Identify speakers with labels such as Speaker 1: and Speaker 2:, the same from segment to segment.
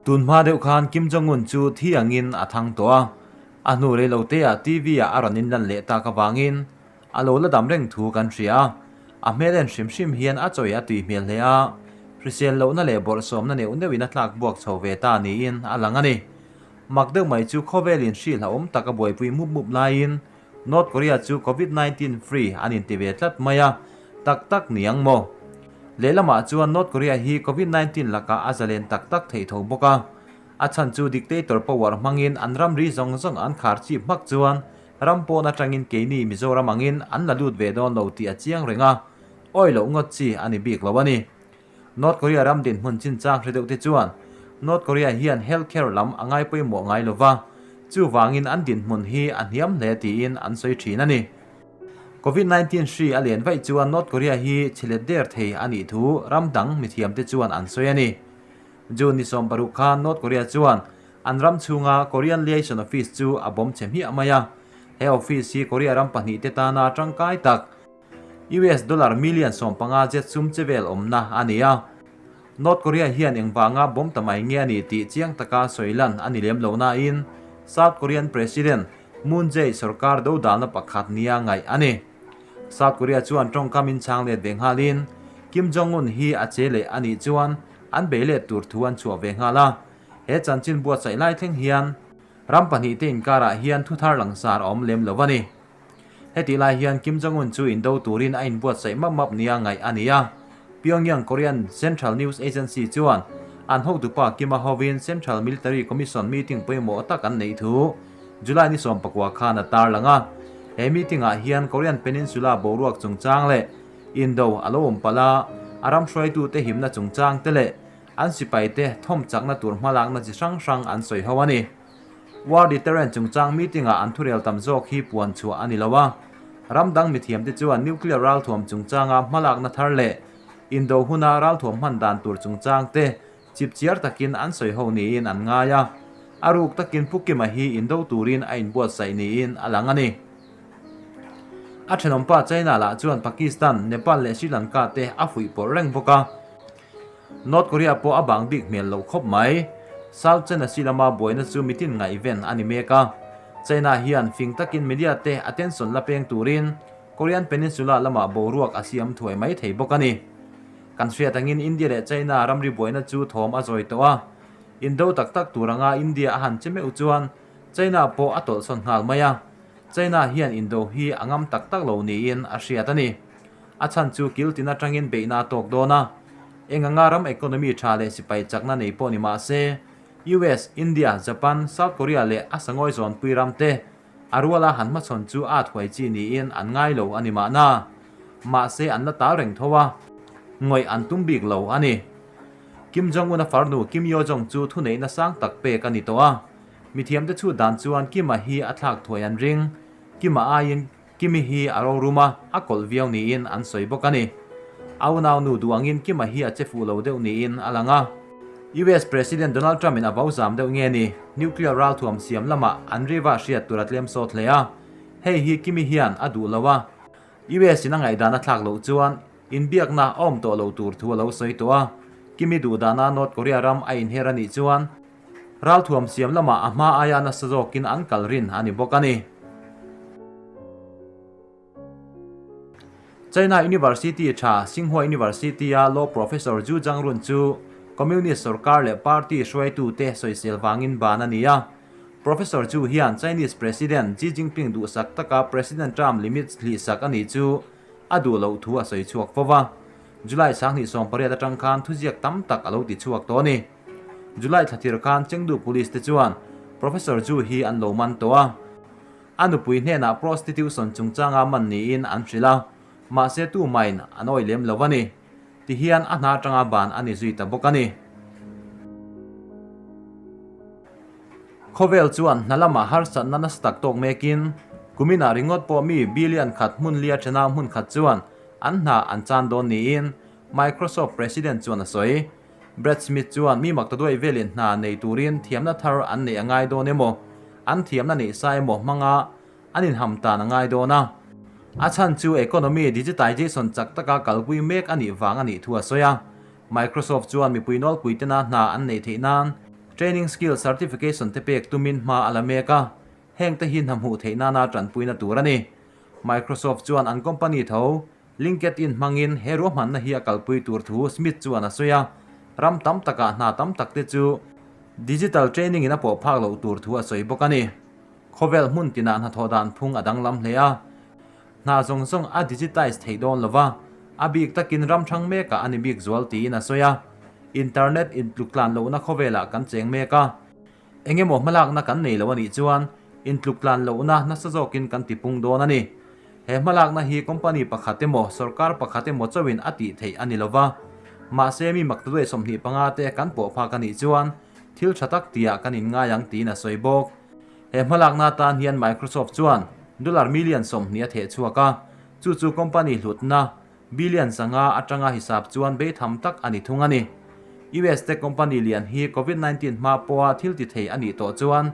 Speaker 1: Tun hma deuh khan Kim Jong-un chu thi angin a thang tawh a, a hnu rei lo te ah TV ah a rawn inlan leh tak avangin a lo la dam reng thu kan hria a. A hmel en hrim hrim hian a chawi a tui hmel hle a, hrisel lohna leh bawrhsawmna neuh neuhin a tlak buak chho ve ta niin a lang a ni. Mak deuh mai chu khawvelin hri hlauhawm tak a buaipui mup mup laiin North Korea chu Covid 19 free an inti ve tlat mai a, tak tak ni ang maw? Lehlamah chuan North Korea hi Covid 19 lakah a zalen tak tak theih tho bawk a, a chhan chu dictator power hmangin an ramri zawng zawng an khar chip hmak chuan ram pawn atangin keini Mizoram angin an la lut ve dawn lo tih a chiang reng a, awi loh ngawt chi a ni bik lo a ni. North Korea ram dinhmun chinchang hre deuh te chuan North Korea hian health care lam a ngai pawimawh ngai lo va, chuvangin an dinhmun hi a hniam hle tiin an sawi thin a ni. Covid 19 hri a len vaih chuan North Korea hi chhe let der thei a nih thu ram dang mithiam te chuan an sawi a ni. June ni 16 khan North Korea chuan an ram chhunga Korean Liaison Office chu a bawm chhe hmiah mai a, he office hi Korea ram pahnih te tana tangkai tak, US dollar million 15 zet sum che vel awmna a ni a. North Korea hian engvanga bawm ta mai nge a ni tih chiang taka sawi lan a ni lem lo nain South Korean President Moon Jae sorkar dodalna pakhat nia ngaih a ni. South Korea chuan tawngkam in chhang let ve nghalin Kim Jong-un hi a che leh a nih chuan an bei let tur thu an chhuah ve nghal a. He chanchin buatsaih lai thleng hian ram pahnihte inkarah hian thuthar langsar a awm lem lo a ni. Hetih lai hian Kim Jong-un chu indo turin a inbuatsaih map map nia ngaih a ni a. Pyongyang Korean Central News Agency chuan an hotupa Kim-a hovin Central Military Commission meeting pawimawh tak an neih thu July ni 19 khan a tarlang a. He meeting-ah hian Korean Peninsula boruak chungchang leh indo a lo awm palh a, a ram hruaitute himna chungchang te leh an sipaite thawm chakna tur hmalakna chi hrang hrang an sawi ho a ni. War deterrent chungchang meeting-ah an thurel tam zawk hi puan chhuah a ni lo a, ram dang mithiamte chuan nuclear ralthuam chungchanga hmalakna thar leh indo huna ralthuam hman dan tur chungchang te chipchiar takin an sawi ho niin an ngai a, a ruk takin Pu Kima hi indo turin a inbuatsaih niin a lang a ni. A thenawmpa China lah chuan Pakistan, Nepal leh Sri Lanka te a fuihpawrh reng bawk a. North Korea pawh a bang bik hmel loh khawp mai. South China Sea lama buaina chu mitin ngaihven a ni mek a. China hian fing takin media te attention la peng turin Korean Peninsula lamah boruak a siam thuai mai thei bawk a ni. Kan hriat angin India leh China ramri buaina chu thawm a zawi tawh a. Indo tak tak tur anga India a han che meuh chuan China pawh a tawlhsawn nghal mai a. China hian indo hi a ngam tak tak lo niin a hriat a ni. A chhan chu kil tin atangin beihna a tawk dawn a, eng anga ram economy tha leh sipai chakna nei pawh ni mah se, US, India, Japan, South Korea leh a sangawi zawnpui ram te a ruala han hmachhawn chu a thuai chi niin an ngai lo a ni mahna. Mahse an la tal reng tho a, ngawih an tum bik lo a ni. Kim Jong-un a farnu Kim Yo-jong chu thuneihna sang tak pek a ni tawh a, mithiamte chhut dan chuan Kim-a hi a thlak thuai an ring. Kim-a aiin Kimi hi a rorum a, a kawlh viau niin an sawi bawk a ni. A unau nu duh angin Kima hi a che fuh lo deuh niin a lang a. US President Donald Trump in a vau zam deuh nge ni, nuclear ralthuam siam lamah an riva hriat tur a tlem sawt hle a. Hei hi Kimi hian a duh lo a. US in a ngaihdan a thlak loh chuan inbiakna a awm tawh lo tur thu a lo sawi tawh a. Kimi duh dana North Korea ram a inher a nih chuan Ralthuam siam lamah a hma aia nasa zawkin an kal rin a ni bawk a ni. China University tha Tsinghua University-a Law Professor Zhu Zhangrun chu Communist sorkar leh party hruaitute sawisel vangin ban a ni a. Professor Zhu hian Chinese President Xi Jinping duhsak taka President term limit hlihsak a nih chu a duh loh thu a sawi chhuak fo va. July 28 atang khan thuziak tam tak a lo ti chhuak tawh a ni. July thlathir khan Chengdu Police te chuan Professor Zhu hi an lo man tawh a. A nupui hnenah prostitution chungchanga man niin an hrilh a, mahse tumain an awih lem lo a ni. Tihian a hna atanga ban a ni zui ta bawk a ni. Khawvel chuan hna lamah harsatna nasa tak tawk mekin, kuminah ringawt pawh mi billion khat hmun lia thena hmun khat chuan an hna an chan dawn niin Microsoft President chuan a sawi. Brad Smith chuan mi mak ta duai velin hna nei turin thiamna thar an neih a ngai dawn emaw, an thiamna neih sa emaw hmanga an inham tan a ngai dawn a. A chhan chu economy digitization chak taka kalpui mek a nih vang a nih thu a sawi a. Microsoft chuan mipui nawlpui tena hna an neih theih nan Training skill certification te pek tumin hma a la mek a, heng te hi hna hmuh theih nana tanpuina tur a ni. Microsoft chuan an company tho LinkedIn hmangin he ruahmanna hi a kalpui tur thu Smith chuan a sawi a, ram tam takah hna tam tak te chu digital training in a pawh phak loh tur thu a sawi bawk a ni. Khawvel hmun tinah hnathawh dan phung a danglam hle a, hna zawng zawng a digitize theih dawn lo va, a bik takin ram hrang mekah a ni bik zual tiin a sawi a. Internet intluk tlan lohna khawvelah kan cheng mek a, eng emaw hmalakna kan nei lo a nih chuan intluk tlan lohna nasa zawkin kan tipung dawn a ni. He hmalakna hi company pakhat emaw sorkar pakhat emaw chauhin a tih theih a ni lo va, mahse mi maktaduai 25 te kan pawh phak a nih chuan thil tha tak tihah kan inngai ang tiin a sawi bawk. He hmalakna atan hian Microsoft chuan dollar million 20 a theh chhuak a, chu chu company hlutna billion 5 atanga hisap chuan beitham tak a ni thung a ni. US tech company lian hi Covid 19 hma pawha thil ti thei a nih tawh chuan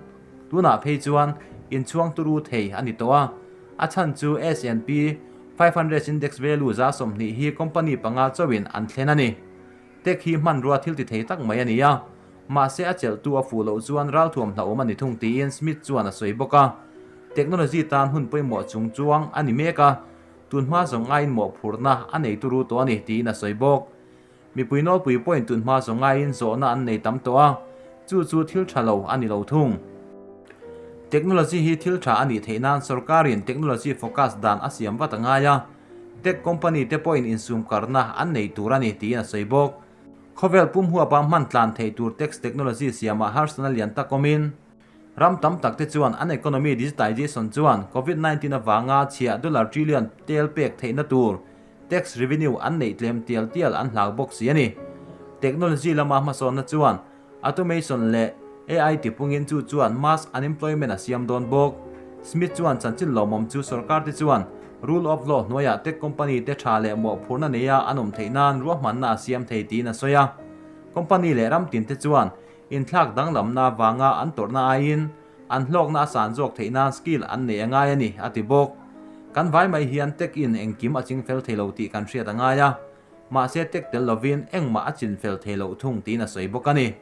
Speaker 1: tunah phei chuan inchhuang turu thei a ni tawh a, a chhan chu S&P 500 index value 120 hi company panga chauhin an thlen a ni. Tech hi hmanrua thil ti thei tak mai a ni a, mahse a chelhtu a fuh loh chuan ralthuam hlauhawm a ni thung tiin Smith chuan a sawi bawk a. Technology tan hun pawimawh chung chuang a ni mek a, tun hma zawng aiin mawhphurhna a nei turu tawh a ni tiin a sawi bawk. Mipui nawlpui pawhin tun hma zawng aiin zawhna an nei tam tawh a, chu chu thil tha lo a ni lo thung. Technology hi thil tha a nih theih nan sorkarin technology focus dan a siam vat a ngai a, tech company te pawhin insum karna an nei tur a ni tiin a sawi bawk. Khawvel pum huapa hman tlan theih tur text technology siamah harsatna lian tak awmin, ram tam tak te chuan an economy digitization chuan Covid 19 avanga chhiah dollar trillion tel pek theihna tur tax revenue an neih tlem tial tial an hlau bawk si a ni. Technology lama hmasawnna chuan automation leh AI tipungin chu chuan mass unemployment a siam dawn bawk. Smith chuan chanchin lawmawm chu sorkar te chuan rule of law hnuaiah tech company te tha leh mawhphurhna neia an awm theih nan ruahmanna a siam thei tiin a sawi a. Company leh ram tin te chuan inthlak danglamna vanga an tawrhna aiin an hlawkna a san zawk theih nan skill an nei a ngai a ni, a ti bawk. Kan vai mai hian tech in engkim a ching fel thei lo tih kan hriat a ngai a, mahse tech tel lovin engmah a chin fel thei loh thung tiin a sawi bawk a ni.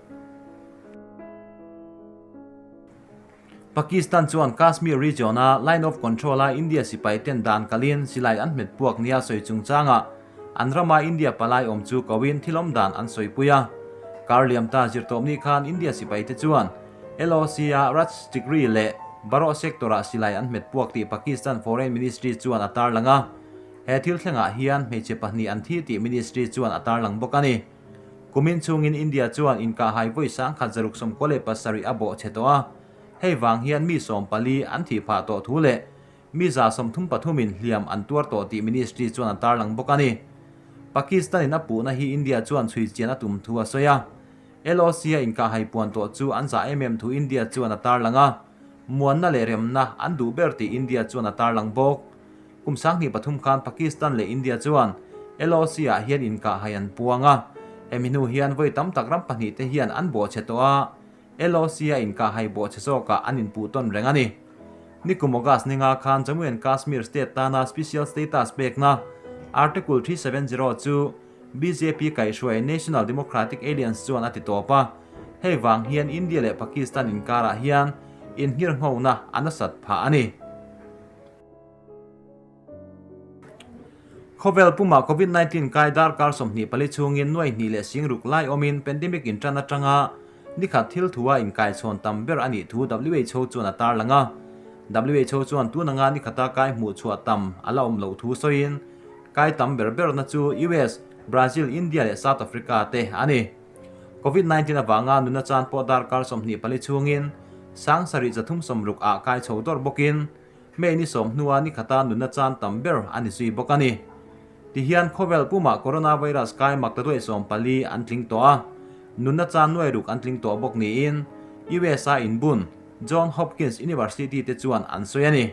Speaker 1: Pakistan chuan Kashmir region-a Line of Control-a India sipai ten dan kalin silai an hmet puak nia sawi chungchangah an rama India palai awm chu koin thilawm dan an sawipui a. Kar liam ta zirtawpni khan India sipai te chuan LOC-a Raj Tikri leh Baroh sector-ah silai an hmet puak tih Pakistan Foreign Ministry chuan a tarlang a. He thil thlengah hian hmeichhe pahnih an thi tih ministry chuan a tarlang bawk a ni. Kumin chhungin India chuan inkahhai vawi 1697 a bawh che tawh a, hei vang hian mi 14 an thih phah tawh thu leh mi 33 in hliam an tuar tawh tih ministry chuan a tarlang bawk a ni. Pakistan-in a puhna hi India chuan chhui chian a tum thu a sawi a. LOC-a inkahhai puan tawh chu an zah em em thu India chuan a tarlang a, muanna leh remna an duh ber tih India chuan a tarlang bawk. Kum 2003 khan Pakistan leh India chuan LOC-ah hian inkahhai an puang a, hemi hnu hian vawi tam tak ram pahnih te hian an bawh che tawh a, LOC-a inkahhai bawh che zawkah an inpuh tawn reng a ni. Nikum August ninga khan Jammu and Kashmir state tana special status pekna Article 370 chu BJP kaihhruai National Democratic Alliance chuan a ti tawp a, hei vang hian India leh Pakistan inkarah hian inngirnghona a nasat phah a ni. Khawvel pumah Covid 19 kai darkar 24 chhungin nuai hnih leh singruk lai awmin pandemic intan atanga nikhat thil thua inkaichhawn tam ber a nih thu WHO chuan a tarlang a. WHO chuan tunanga nikhata kai hmuh chhuah tam a la awm loh thu sawiin kai tam ber berna chu US, Brazil, India leh South Africa te a ni. Covid 19 avanga nuna chan pawh darkar 24 chhungin 7360 ah kai chho dawr bawkin May ni sawm hnua nikhata nunna chan tam ber a ni zui bawk a ni. Tihian khawvel pumah coronavirus kai maktaduai 14 an tling tawh a, nunna chan nuai ruk an tling tawh bawk niin USA inbun John Hopkins University te chuan an sawi a ni.